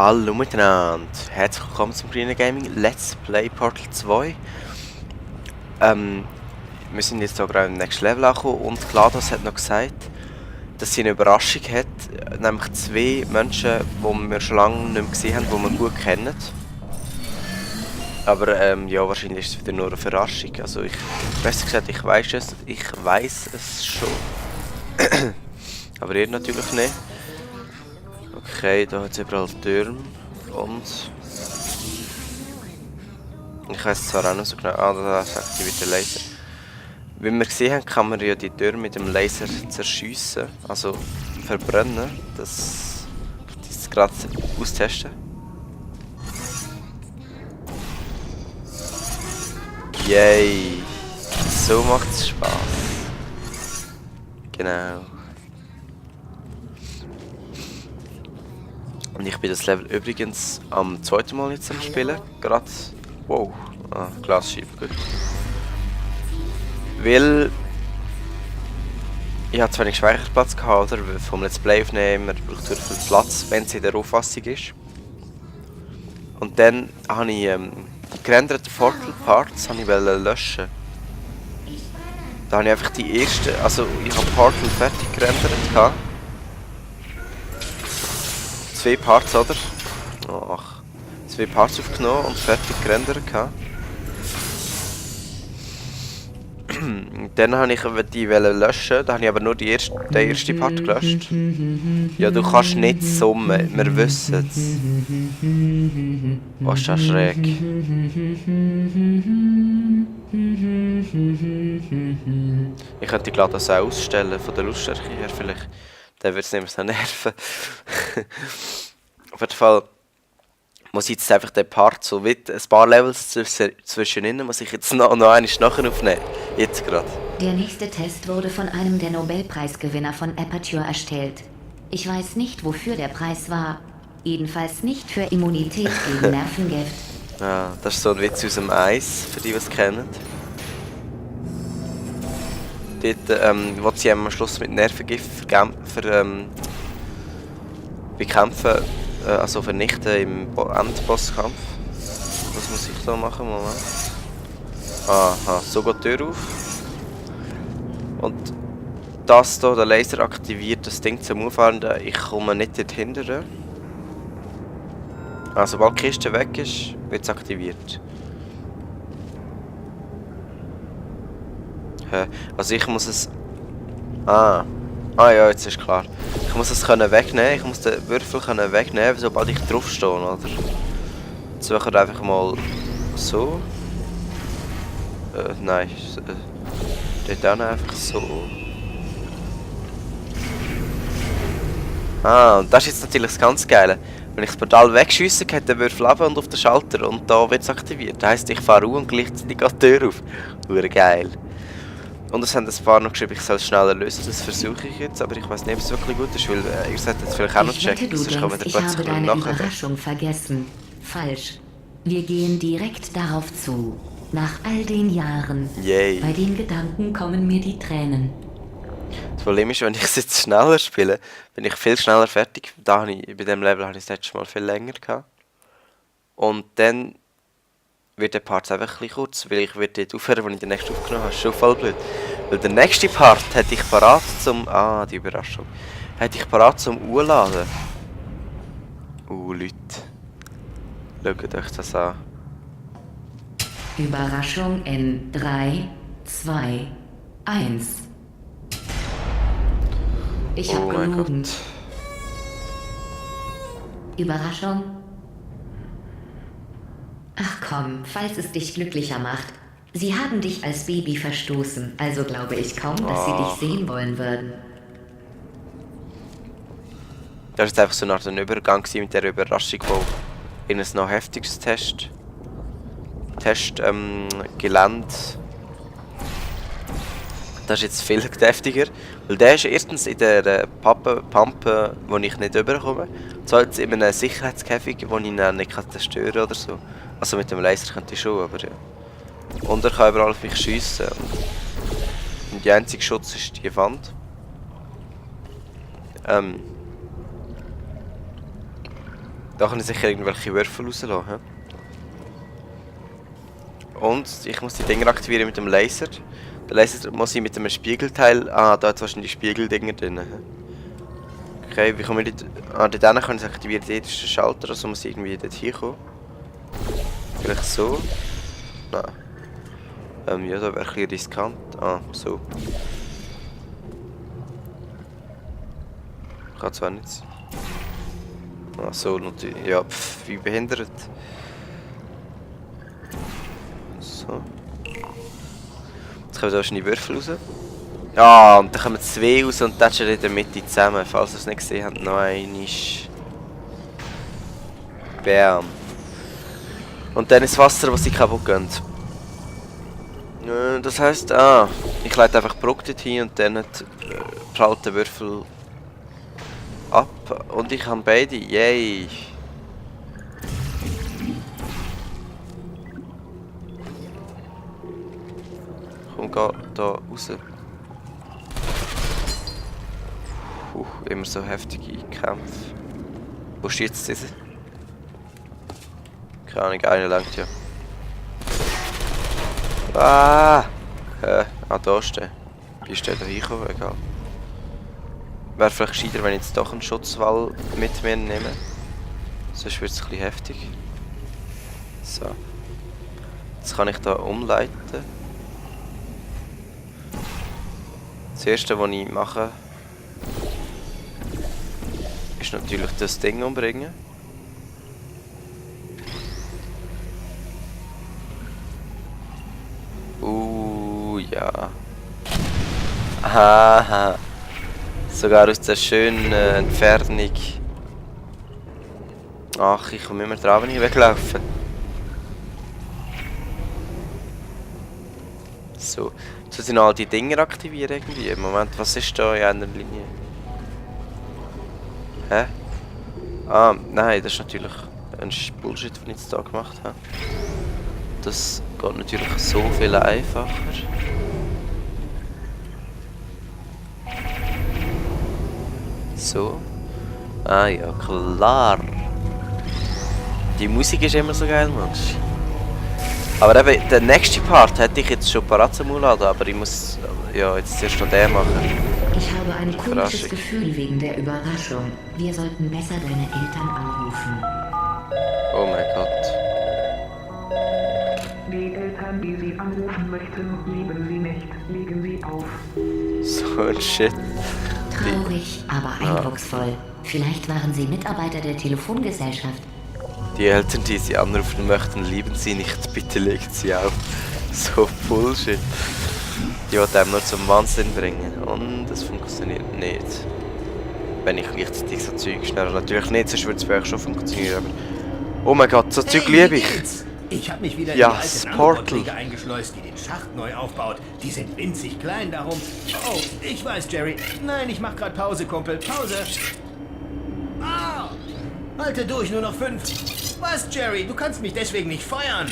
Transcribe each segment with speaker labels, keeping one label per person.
Speaker 1: Hallo miteinander, herzlich willkommen zum Green Gaming Let's Play Portal 2. Wir sind jetzt hier gerade im nächsten Level angekommen und GLaDOS hat noch gesagt, dass sie eine Überraschung hat, nämlich zwei Menschen, die wir schon lange nicht mehr gesehen haben, die wir gut kennen. Aber ja, wahrscheinlich ist es wieder nur eine Verraschung. Also besser gesagt, ich weiß es schon. Aber ihr natürlich nicht. Okay, da hat es überall Türme und ich weiß zwar auch nicht so genau, da aktiviert der Laser. Wie wir gesehen haben, kann man ja die Türme mit dem Laser zerschiessen, also verbrennen. Das ist gerade austesten. Yay! So macht es Spaß. Genau. Und ich bin das Level übrigens am zweiten Mal jetzt am Spielen. Gerade. Wow. Glasscheibe, gut. Weil ich hatte zu wenig Speicherplatz gehabt, oder? Vom Let's Play aufnehmen, man braucht viel Platz, wenn es in der Auffassung ist. Und dann habe ich die gerenderten Portal Parts löschen. Da habe ich einfach die ersten, also ich habe Portal fertig gerendert gehabt. 2 Parts, oder? Ach, 2 Parts aufgenommen und fertig gerendert gehabt. Dann habe ich die löschen, da habe ich aber nur den ersten Part gelöscht. Ja, du kannst nicht summen, wir wissen es. Was ist das schräg? Ich könnte GLaDOS auch ausstellen, von der Lautstärke her vielleicht. Dann wird es nicht mehr so nerven. Auf jeden Fall muss ich jetzt einfach den Part, so wie ein paar Levels zwischen ihnen, muss ich jetzt noch einmal nachher aufnehmen. Jetzt gerade.
Speaker 2: Der nächste Test wurde von einem der Nobelpreisgewinner von Aperture erstellt. Ich weiß nicht, wofür der Preis war. Jedenfalls nicht für Immunität gegen Nervengift.
Speaker 1: Ja, das ist so ein Witz aus dem Eis, für die es kennen. Dort will sie am Schluss mit Nervengift bekämpfen, also vernichten im Endbosskampf. Was muss ich da machen? Moment. Aha, so geht die Tür auf. Und das hier, der Laser aktiviert das Ding zum Auffahren, ich komme nicht dort hinterher. Also sobald die Kiste weg ist, wird es aktiviert. Also ich muss es... ja, jetzt ist klar. Ich muss es wegnehmen, ich muss den Würfel wegnehmen, sobald ich drauf stehe, oder? Jetzt machen wir einfach mal so. Nein, dort dann einfach so. Und das ist jetzt natürlich das ganz Geile. Wenn ich das Pedal wegschiesse, geht der Würfel ab und auf den Schalter und da wird es aktiviert. Das heisst, ich fahre und gleichzeitig geht die Tür auf. Urgeil. Und es haben ein paar noch geschrieben, ich soll es schneller lösen, das versuche ich jetzt, aber ich weiß nicht, ob es wirklich gut ist, weil ihr solltet jetzt vielleicht auch noch checken, sonst kommen wir
Speaker 2: Ich habe
Speaker 1: plötzlich
Speaker 2: deine
Speaker 1: nachher.
Speaker 2: Überraschung vergessen. Falsch. Wir gehen direkt darauf zu. Nach all den Jahren.
Speaker 1: Yay.
Speaker 2: Bei den Gedanken kommen mir die Tränen.
Speaker 1: Das Problem ist, wenn ich es jetzt schneller spiele, bin ich viel schneller fertig. Bei diesem Level habe ich es letztes Mal viel länger gehabt. Und dann wird der Part einfach ein bisschen kurz, weil ich werde dort aufhören, wo ich den nächsten aufgenommen habe. Das ist schon voll blöd. Weil der nächste Part hätte ich parat zum... die Überraschung. Hätte ich parat zum Urladen. Leute. Schaut euch das an.
Speaker 2: Überraschung in 3, 2, 1. Ich hab
Speaker 1: mein
Speaker 2: gelogen.
Speaker 1: Gott.
Speaker 2: Überraschung? Ach komm, falls es dich glücklicher macht. Sie haben dich als Baby verstoßen, also glaube ich kaum, dass sie dich sehen wollen würden.
Speaker 1: Das war jetzt einfach so nach dem Übergang mit der Überraschung, wo in ein noch heftiges Gelände. Das ist jetzt viel deftiger, weil der ist erstens in der Pampe, wo ich nicht überkomme. Zweitens in einem Sicherheitskäfig, wo ich ihn nicht zerstören kann oder so. Also mit dem Laser könnte ich schon, aber ja. Und er kann überall auf mich schiessen. Und der einzige Schutz ist die Wand. Da kann ich sicher irgendwelche Würfel rauslassen. He? Und ich muss die Dinger aktivieren mit dem Laser. Der Laser muss ich mit einem Spiegelteil... Ah, da hat wahrscheinlich Spiegeldinger drin. Okay, wie komme ich dort... Ah, dort kann ich es aktivieren. Dort ist der Schalter, also muss ich irgendwie dort hinkommen. Vielleicht so. Nein. Ja, da wäre ein bisschen riskant. Ah, so. Kann zwar nicht sein. Ah, so natürlich. Ja, wie behindert. So. Jetzt kommen da wahrscheinlich Würfel raus. Ja, und dann kommen zwei raus und touchen in der Mitte zusammen. Falls ihr es nicht gesehen habt, noch einmal. Bam. Und dann ist das Wasser, was sie kaputt gehen. Das heisst, ich leite einfach Brock dort hin und dann prallt der Würfel ab. Und ich habe beide. Yay! Komm, geh da raus. Immer so heftige Kämpfe. Wo steht jetzt diese? Keine Ahnung, einer langt ja. Da stehen. Wie ist der da hingekommen? Egal. Wäre vielleicht gescheiter, wenn ich jetzt doch einen Schutzwall mit mir nehme. Sonst wird es ein bisschen heftig. So. Jetzt kann ich da umleiten. Das erste, was ich mache, ist natürlich das Ding umbringen. Ja. Aha. Sogar aus der schönen Entfernung. Ach, ich komme immer dran, wenn ich weglaufe. So. Jetzt müssen all die Dinger aktivieren irgendwie. Moment, was ist da in einer Linie? Hä? Ah, nein, das ist natürlich ein Bullshit, den ich jetzt da gemacht habe. Das geht natürlich so viel einfacher. So. Ah ja, klar. Die Musik ist immer so geil, Mann. Aber eben, der nächste Part hätte ich jetzt schon parat zum Laden, aber ich muss ja jetzt zuerst noch den machen.
Speaker 2: Ich habe ein komisches Gefühl wegen der Überraschung. Wir sollten besser deine Eltern anrufen.
Speaker 1: Oh mein Gott.
Speaker 3: Die Eltern, die Sie anrufen möchten, lieben Sie nicht. Legen Sie auf.
Speaker 1: So ein Shit.
Speaker 2: Traurig, aber eindrucksvoll. Vielleicht waren sie Mitarbeiter der Telefongesellschaft.
Speaker 1: Die Eltern, die Sie anrufen möchten, lieben Sie nicht. Bitte legt sie auf. So Bullshit. Die wollen einem nur zum Wahnsinn bringen. Und es funktioniert nicht. Wenn ich gleichzeitig so Zeug schnell. Natürlich nicht, sonst würde es bei euch schon funktionieren. Aber oh mein Gott, so Zeug liebe ich.
Speaker 4: Ich habe mich wieder in
Speaker 1: Ja,
Speaker 4: die alte
Speaker 1: das Portal.
Speaker 4: Nanobot-Riege eingeschleust, die den Schacht neu aufbaut. Die sind winzig klein, darum... Oh, ich weiß, Jerry. Nein, ich mach grad Pause, Kumpel. Pause. Ah! Halte durch, nur noch 5. Was, Jerry? Du kannst mich deswegen nicht feuern.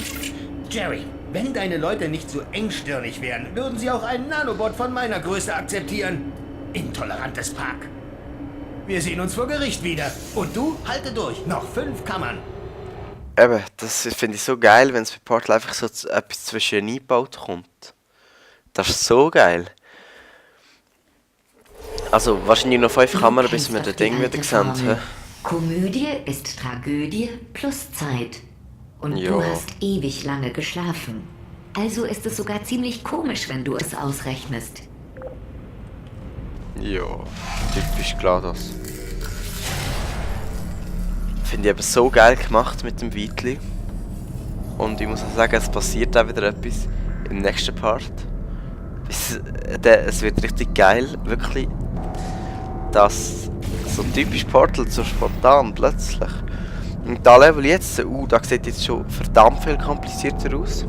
Speaker 4: Jerry, wenn deine Leute nicht so engstirnig wären, würden sie auch einen Nanobot von meiner Größe akzeptieren. Intolerantes Pack. Wir sehen uns vor Gericht wieder. Und du, halte durch. Noch 5 Kammern.
Speaker 1: Eben, das finde ich so geil, wenn es bei Portal einfach so etwas zwischen eingebaut kommt. Das ist so geil. Also, wahrscheinlich noch 5 Kammern, bis wir das Ding wieder sehen. Hä?
Speaker 2: Komödie ist Tragödie plus Zeit. Und
Speaker 1: Jo.
Speaker 2: du hast ewig lange geschlafen. Also ist es sogar ziemlich komisch, wenn du es ausrechnest.
Speaker 1: Ja, typisch GLaDOS. Finde ich eben so geil gemacht mit dem Weitli. Und ich muss auch sagen, es passiert auch wieder etwas im nächsten Part. Es wird richtig geil, wirklich. Das so typisch Portal, so spontan plötzlich. Und da Level jetzt, das sieht jetzt schon verdammt viel komplizierter aus.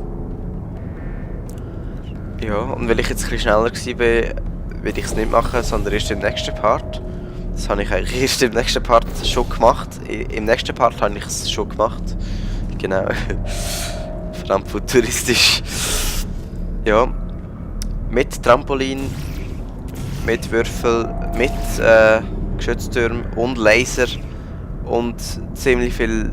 Speaker 1: Ja, und weil ich jetzt ein bisschen schneller war, will ich es nicht machen, sondern erst im nächsten Part. Das habe ich eigentlich erst im nächsten Part schon gemacht. Im nächsten Part habe ich es schon gemacht. Genau. Verdammt futuristisch. Ja. Mit Trampolin, mit Würfel, mit Geschütztürmen und Laser und ziemlich viel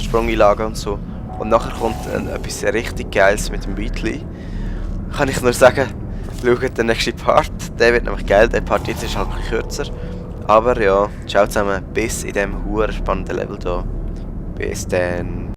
Speaker 1: Sprungeinlagen und so. Und nachher kommt etwas richtig Geiles mit dem Wheatley. Kann ich nur sagen, schaut den nächsten Part. Der wird nämlich geil. Der Part jetzt ist halt ein bisschen kürzer. Aber ja, ciao zusammen. Bis in diesem spannenden Level hier. Bis dann.